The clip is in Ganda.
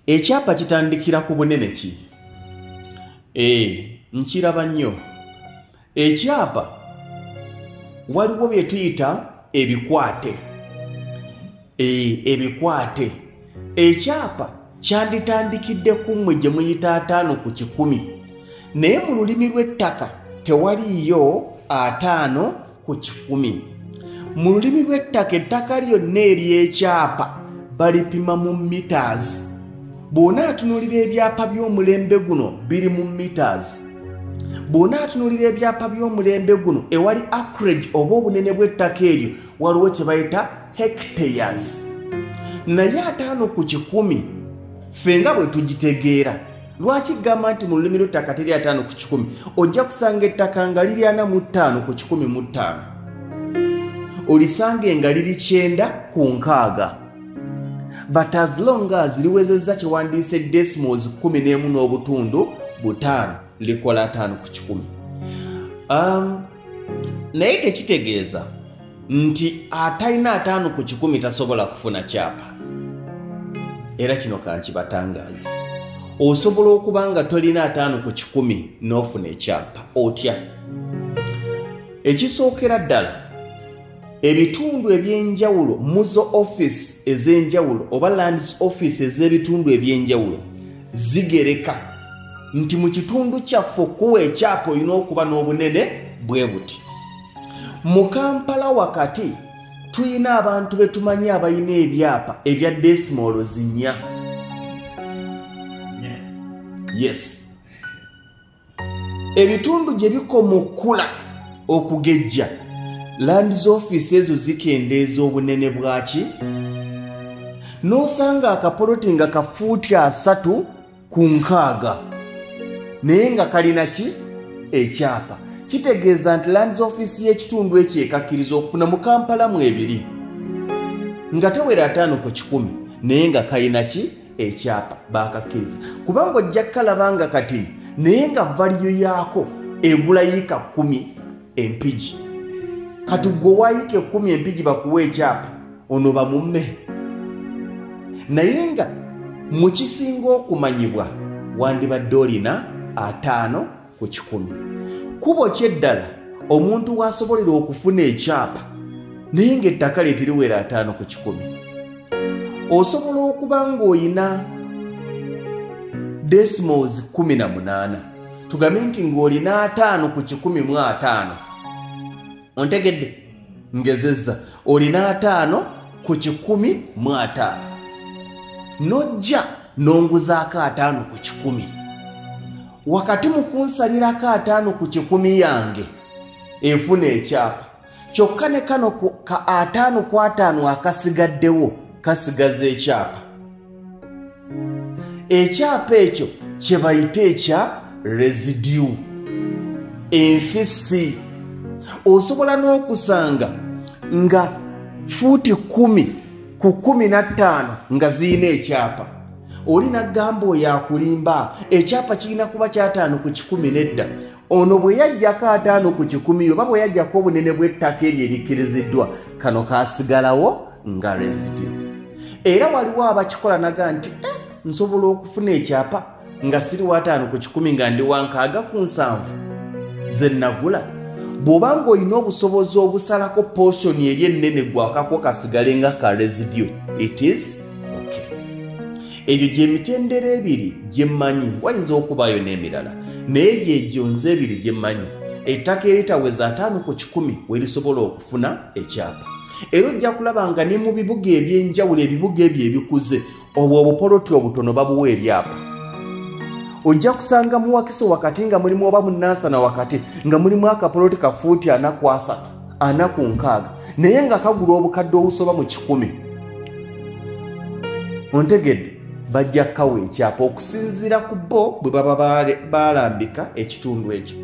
Ekyapa kitandikira ku bunene ki? Nkiraba nnyo. Ekyapa waliwo bye tuyita ebikwate. Ebikwate. Ekyapa kyanditandikidde ku mmwe gye muyita 50 ku 100, naye mu lulimi lw'ettaka tewaliiyo 50 ku 100. Mu lulimi lw'ettaka, ettaka lyonna ery'ekyapa balipima mu meters. Bw'onaatunuulira ebyapa by'omulembe guno biri mu meters. Bw'onaatunuulira ebyapa by'omulembe guno ewali acreage oba obunene bw'ettaka eryo, waliwo kye bayita hectares. Naye 50 ku 100 ffe nga bwe tugitegeera, lwaki gamba nti mu lulimi lw'ettaka teri 50 ku 100? Ojja kusanga ettaka nga liri 45 ku 105, olisange nga liri 90 ku 60, but as long as liwezezza kyewandiise decimals 11.5, likola 50 ku 100. Naye tekitegeeza nti atalina 50 ku 100 tasobola kufuna kyapa. Era kino kankibatangaaze, osobola okuba nga tolina 50 ku 100 n'ofuna ekyapa. Otya? Ekisookera ddala, ebitundu ebyenjawulo, muzo office ez'enjawulo oba lands office ez'ebitundu ebyenjawulo zigereka nti mu kitundu kyaffe okuwa ekyapa olina okuba n'obunene bwe buti. Mu Kampala wakati tuyina abantu be tumanyi abalina ebyapa ebya decimals 4. Yes, ebitundu gye bikoma okukula okugejja, lands office ezo zikendeeza obunene bwaki, n'osanga akapoloti nga kafuuti 30 ku 60, naye nga kalina ki? Ekyapa. Kitegeeza nti lands office y'ekitundu ekyo ekakkiriza okufuna. Mu Kampala mu ebiri nga tewera 50 ku 100, naye nga kalina ki? Ekyapa. Bakakkiriza kubanga ojja kukalaba nga kati, naye nga value yaako egula yiika 10 Empigi. Kati gwe wayiika 10 Empigi bakuwa ekyapa, ono bamumme. Naye nga mu kisinga okumanyibwa wandibadde olina 50 ku 100. Kubo kyeddala omuntu wasobolera okufuna ekyapa naye ng'ettaka lye teriwera 50 ku 100? Osobola okuba ng'olina decimals 18, tugambe nti ng'olina 50 ku 150. Ontegedde? Ngezezza, olina 50 ku 150, nojja n'onguzaako 50 ku 100. Wakati mu kunsalirako 50 ku 100 yange efuna ekyapa, kyokka ne kano ka 50 ku 50 akasigaddewo kasigaza ekyapa. Ekyapa ekyo kye bayita ekya residue, enfisi. Osobola n'okusanga nga fuuti 10 ku 15 nga ziyina ekyapa. Oli nagamba oyo akulimba, ekyapa kirina kuba kya 50 ku 100. Nedda, ono bwe yajjako 50 ku 100 oba bwe yajjako obunene bw'ettaka eryo erikkiriziddwa, kano kasigalawo nga residue. Era waliwo abakikola naga nti nsobola okufuna ekyapa nga siri wa 50 ku 100, nga ndi wa 60 ku 70 ze nagula. Bw'oba ng'olina obusobozi obusalako portion eri ennene gwakako kasigale nga ka residue, it is okay. Ebyo gyemitendera ebiri gye mmanyi, wayinza okubaayo n'emirala, naye gyegyo nze ebiri gye mmanyi ettaka eritaweza 50 ku 100 we lisobola okufuna ekyapa. Era ojja kulaba nga ne mu bibuga ebyenjawulo, ebibuga ebyo ebikuze, obwo obupoloti obutono babuwa ebyapa. Ojja kusanga mu Wakiso wakati nga mulimu, oba mu Nansana wakati nga mulimu akapoloti ka fuuti 40 ku 30, 40 ku 60, naye nga kagula obukadde obusoba mu 100. Ontegedde? Bajja kukawa ekyapa okusinziira ku bo bwe baba balambika ekitundu ekyo.